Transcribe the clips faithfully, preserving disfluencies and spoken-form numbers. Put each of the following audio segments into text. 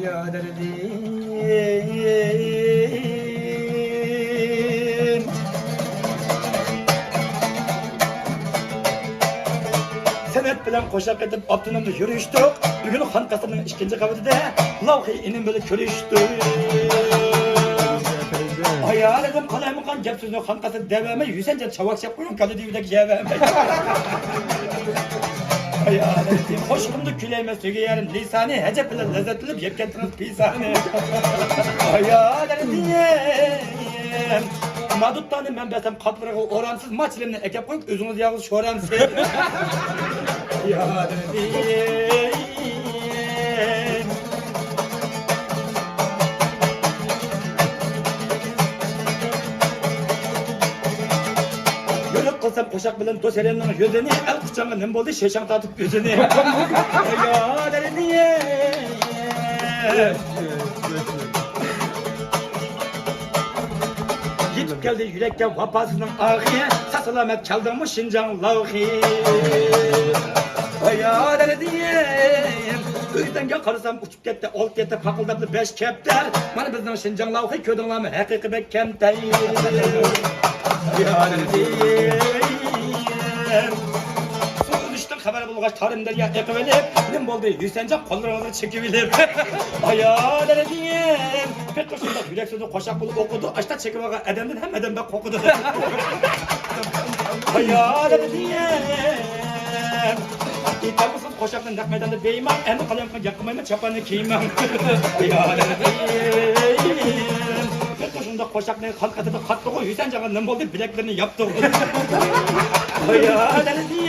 يا دەردىم. سەنئەت بىلەن قوشاق ئېيتىپ ئاپتونومدا يۈرۈشتۇق. بۈگۈن خان قەسرىنىڭ ئىككىنچى قەۋىتىدە لاۋخى ئىنىم بىلەن كۆرۈشتۇق. ھايالىدىم قالايمىقان گەپ سۆزنى خان قەسرى دەۋەرمەي، ھۈسەنجان چاۋاك چەپ قويۇڭ، كالىدىيۋىدەك يەۋەرمەي. ھايالىدىم قوشىقىمدا كۈلەيمەن سۆيگۈ يارىم، لىسانى ھەجەپ بىلەن لەززەتلىنىپ يەپ كەتتىڭىز پىسانى. ھايالىدىم ما دۇتتانى مەن بەرسەم قاپلىرىغا ئورامسىز، ما چىلىمنى ئەكەپ قويۇپ ئۆزىڭىز يالغۇز شورامسىز. ھايالىدىم. يولۇق قىلسام قوشاق بىلەن دوسەرەننىڭ يۈزىنى، ئەل قۇچاڭغا نېمە بولدى شېشاڭ تارتىپ ئۆزىنى. يا دەردىم. يېتىپ كەلدى يۈرەككە ۋاپاسىزنىڭ ئاھى، ساق سالامەت كەلدىڭمۇ شىنجاڭ لاۋخى. يا دەردىم. ئۆيدەنگە قارىسام ئۇچۇپ كەتتى ئالتە يەتتە پاقىلداپلا بەش كەپتەر. مانا بىزنىڭ شىنجاڭ لاۋخى، كۆردۈڭلارمۇ ھەقىقىي بەك كەمتەر. يا دەردىم. سۇ ئۈزۈشتىن خەۋەر بولغاچ تارىم دەريا ئېقىۋېلىپ، نېمە بولدى ھۈسەنجان قوللىرىڭىزنى چېكىۋېلىپ. يا دەردىم. پېقىر شۇنداق يۈرەك سۆزىنى قوشاق بولۇپ ئوقۇدى، ئاشتا چېكىۋالغان ئادەمدىن ھەممە ئادەم بەك قورقىدۇ. يا دەردىم. ئېيتالمىسىڭىز قوشاقنى نەق مەيداندا بېيىمەن، ئەمدى قالايمىقان گەپ قىلمايمەن، چاپاننى كىيىمەن. يا دەردىم. شۇنداق قوشاقنى خان قەسرىدە قاتتىغۇ، ھۈسەنجانغا نېمە بولدى، بىلەكلىرىنى ياپتىغۇ. يا دەردىم.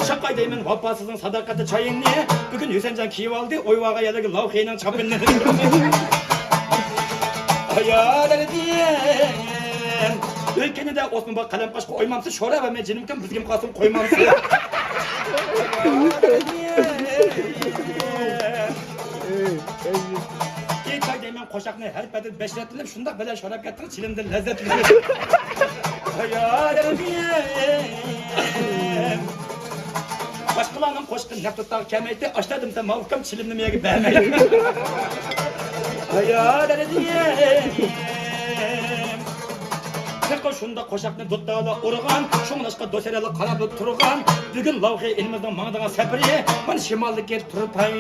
شاقاي دەيمەن ۋاپاسىزنىڭ ساداقەتلىك چايىنى، بۈگۈن ھۈسەنجان كىيىۋالدى ئويۇۋالغان يەرلىرىگە لاۋخىنىڭ چاپىنىنى. يا دەردىم. ئۆي كەينىدە ئوسما بار قەلەم قاچقا ئويمامسىز، شورا بەرمەي جېنىمكىن بىزگىمۇ قالسۇن قويمامسىز. ئېيتاي دەيمەن قوشاقنى ھەر پەدىدە بەش رەت ئېلىپ، شۇنداق بىلەن شوراپ كەتتىڭ چىلىمدىن لەززەت ئېلىپ. يا دەردىم. باشقىلارنىڭ قوشىقى نەق دۇتتاغا كەلمەيتتى، ئاشتا دېمىسە ماۋۇ ئۇكام چىلىمنى مېگە بەرمەيدۇ. يا دەردىم. تېخى شۇنداق قوشاقنى دۇتتالا ئۇرغان، شۇڭلاشقا دوسەرەلا قاراپلا تۇرغان. بۈگۈن لاۋخى ئىنىمىزنىڭ ماڭىدىغان سەپىرى، مانا شىمالدىكى تۇرپان.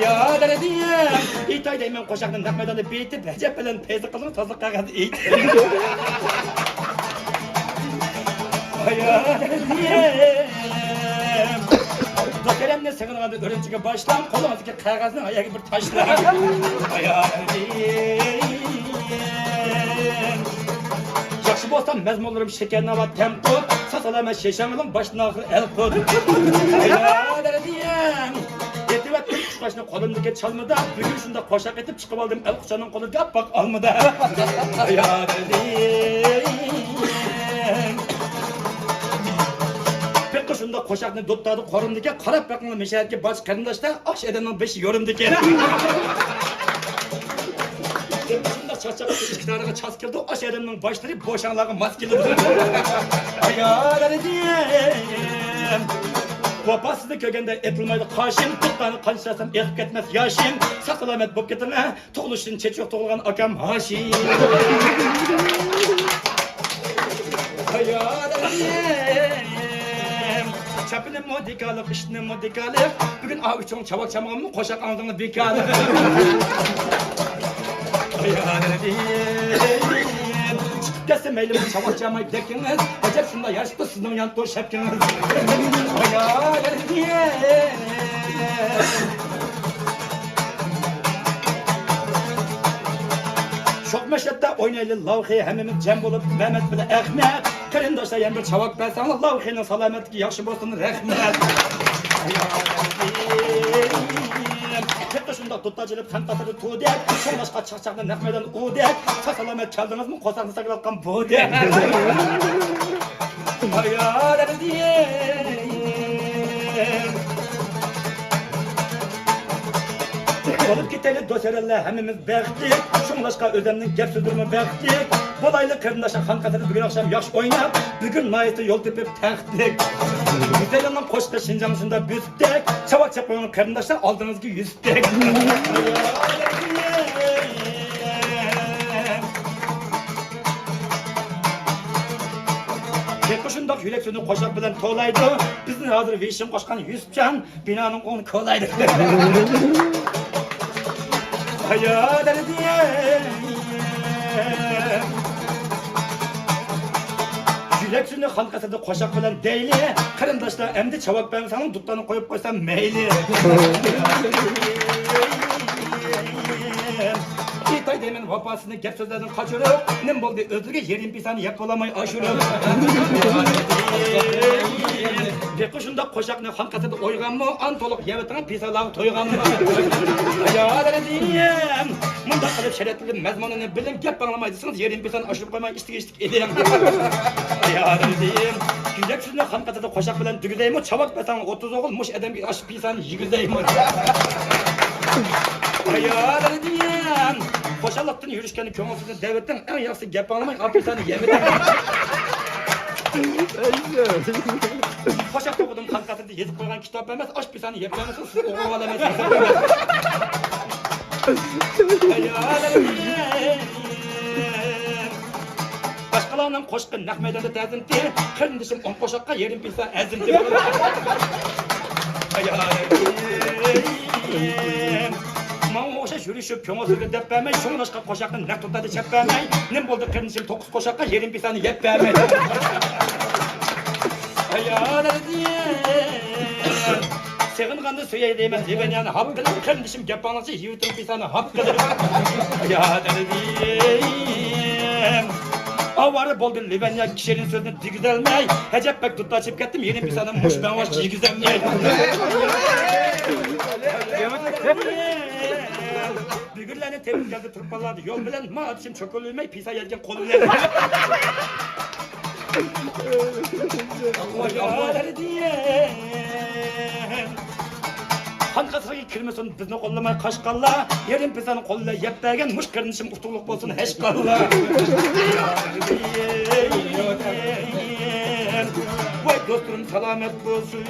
يا دەردىم. ئېيتاي دەيمەن قوشاقنى نەق مەيداندا بېيىتىپ، ھەجەپ بىلەن پەيزى قىلىڭ تازىلىق قەغەزدە ئېيتىپ. يا دەردىم. دوكىرەمنى سېغىنغاندا ئۈرۈمچىگە باشلاڭ، قولىڭىزدىكى قەغەزنى ئاياغىغا بىر تاشلاڭ. يا دەردىم. ياخشى بولسا مەزمۇنلىرىم شېكەر ناۋات تەمقۇت، ساق سالامەت شېشەڭلىڭ باشتىن ئاخىر ئەلقۇت. يا دەردىم. ئېتىۋەتتىم قۇشقاچنى قولۇمدىكى چالمىدا، بۈگۈن شۇنداق قوشاق ئېتىپ چىقىۋالدىم ئەلقۇچاننىڭ قولىدىكى ئاپئاق ئالمىدا. يا دەردىم. پېقىر شۇنداق قوشاقنى دۇتتادا قورۇمدىكى، قاراپ بېقىڭلار مەشەدىكى بارچە قېرىنداشلار، ئاش ئادەمنىڭ بېشى يورۇمدىكى. شۇنداق چاقچاق ئىككى تارىغا چاس كېلىدۇ، ئاش ئادەمنىڭ باشلىرى بوشاڭلارغا ماس كېلىدۇ. يا دەردىم. ۋاپاسىزنى كۆرگەندە ئېتىلمايدۇ قاشىم، دۇتتانى قانچە چالسام ئېقىپ كەتمەس ياشىم، ساق سالامەت بولۇپ كېتىڭلار. تۇغۇلۇشتىن چېچى يوق تۇغۇلغان ئاكام ھاشىم. يا دەردىم. چاپىنىممۇ دىكالىق، ئىشتىنىممۇ دىكالىق. بۈگۈن ئا ئۈچۈڭ چاۋاك چامغانمۇ قوشاق ئاڭزىڭنى بىكالىق. يا دەردىم. چىقىپ كەتسە مەيلىمۇ چاۋاك چاماي دەككىڭىز. ئەجەب شۇنداق يارىشىپتۇ سىزنىڭ يانتۇ شەپكىڭىز. يا دەردىم. شوق مەشرەپتە ئوينايلى لاۋخى، ھەممىمىز جەم بولۇپ مەمەت بىلەن ئەخمەت. قېرىنداشلار يەنە بىر چاۋاك بەرسەڭلار، لاۋخىنىڭ سالامەتلىكى ياخشى بولسۇن، رەھمەت. تېخى شۇنداق دۇتتا چېلىپ خەنقەتىدە تۇدەك، شۇڭلاشقا چاقچاقنى نەق مەيدان ئۇدەك، ساق سالامەت كەلدىڭىزمۇ قورساقنى ساقلاۋاتقان بۇدەك. يا دەردىم. بولۇپ كېتەيلى دوست-يارەنلەر ھەممىمىز بەختلىك. شۇڭلاشقا ئۆزەمنىڭ گەپ-سۆزلىرىمۇ بەختلىك. بولايلى قېرىنداشلار خان قەسىرى بۈگۈن ئاخشام ياخشى ئويناپ، بۈگۈن ناھايىتى يول تېپىپ تەختلىك. گۈزەل يىلنىڭ قوشىقى شىنجاڭ شۇنداق بۈزۈكتەك. چاۋاك چاپقىنىڭ قېرىنداشلار ئالدىڭىزغا يۈزۈكتەك. ھېلىقى شۇنداق يۈرەك سۆزىنى قوشاق بىلەن توۋلايدۇ. بىزنى ھازىر ۋېشىن قوشقان يۈسۈپجان بىنانىڭ ئوڭىنى كولايدۇ. ھايا دەردىم. يۈرەك سۆزىنى خان قەسىرىدە قوشاق بىلەن دەيلى. قېرىنداشلار، ئەمدى چاۋاك بەرمىسەڭلار، دۇتارنى قويۇپ قويسام مەيلى. ئېيتاي دەيمەن ۋاپاسىزنى گەپ سۆزلەردىن قاچۇرۇپ، نېمە بولدى ئۆزلىرىگە يېرىم پىسانى يەپ بولالماي ئاشۇرۇپ. ھېلىقى شۇنداق قوشاقنى خان قەسىرىدە ئويغانمۇ، ئان تولۇق يەۋېتىڭ پىسانلارغا تويغانمۇ. يا دەردىم، مۇنداق قىلىپ شەرەپلىك مەزمۇنىنى بىلىڭ، گەپ ئاڭلىماي دېسىڭىز يېرىم پىسانى ئاشۇرۇپ قويماي ئىشتىك ئىشتىك ئېلىڭ. يا دەردىم، يۈرەك سۆزىنى خان قەسىرىدە قوشاق بىلەن دېگۈزەيمۇ، چاۋاك بەرسەڭ ئوتتۇز ئوغۇل، مۇشۇ ئادەمگە ئاشۇ پىسانى يېگۈزەيمۇ. يا دەردىم، خۇشاللىقتىن يۈرۈشكەن كۆڭۈلسىزنى دەۋېتىڭ، ئەڭ ياخشىسى گەپ ئاڭلىماي ئاپىسانى يەمىدىڭ. قوشاق توقۇدۇم خان قەسىرىدە يېزىپ قويغان كىتاب ئەمەس، ئاش پىسانى يەپ بەرمىسە سىز ئوغۇل بالا ئەمەس، ھېساب ئەمەس. باشقىلارنىڭ قوشىقى نەق مەيداندا تەزىمتى، قېرىندىشىم ئون قوشاققا يېرىم پىسان ئەزىمتى. ماڭا ئوخشاش يۈرۈشۈپ كۆڭۈل سۆزگە دەپ بەرمەي، شۇڭلاشقا قوشاقنى نەق توختادا چەپ بەرمەي، نېمە بولدى قېرىندىشىم توققۇز قوشاققا يېرىم پىسانى يەپ بەرمەي. سېغىنغاندا سۆيەي دەيمەن لىۋانيانى ھاپ قىلىپ، قېرىندىشىم گەپ ئاڭلىسا يېۋىتىڭ پىسانى ھاپ قىلىپ. ئاۋارە بولدى لىۋانيا شېرىن سۆزنى دېگۈزەلمەي، ئەجەب بەك دۇتارچىپ كەتتىم، يېرىم پىسانى مۇشۇ مەڭۋاش يېگۈزەلمەي. بۈگۈنلەرنى تېپىپ كەلدى تۇرپانلاردا يول بىلەن، ماڭا ئاتىشىم چوكۇلىمەي، پىسا يەرگەن قول بىلەن. خان قەسرىگە كىرمىسۇن بىزنى قوللىماي قاشقاللار، يېرىم پىسانى قول بىلەن يەپ بەرگەن مۇشۇ قېرىندىشىم ئۇتۇقلۇق بولسۇن ھەشقاللار. ۋاي دوستلىرىم سالامەت بولسۇن.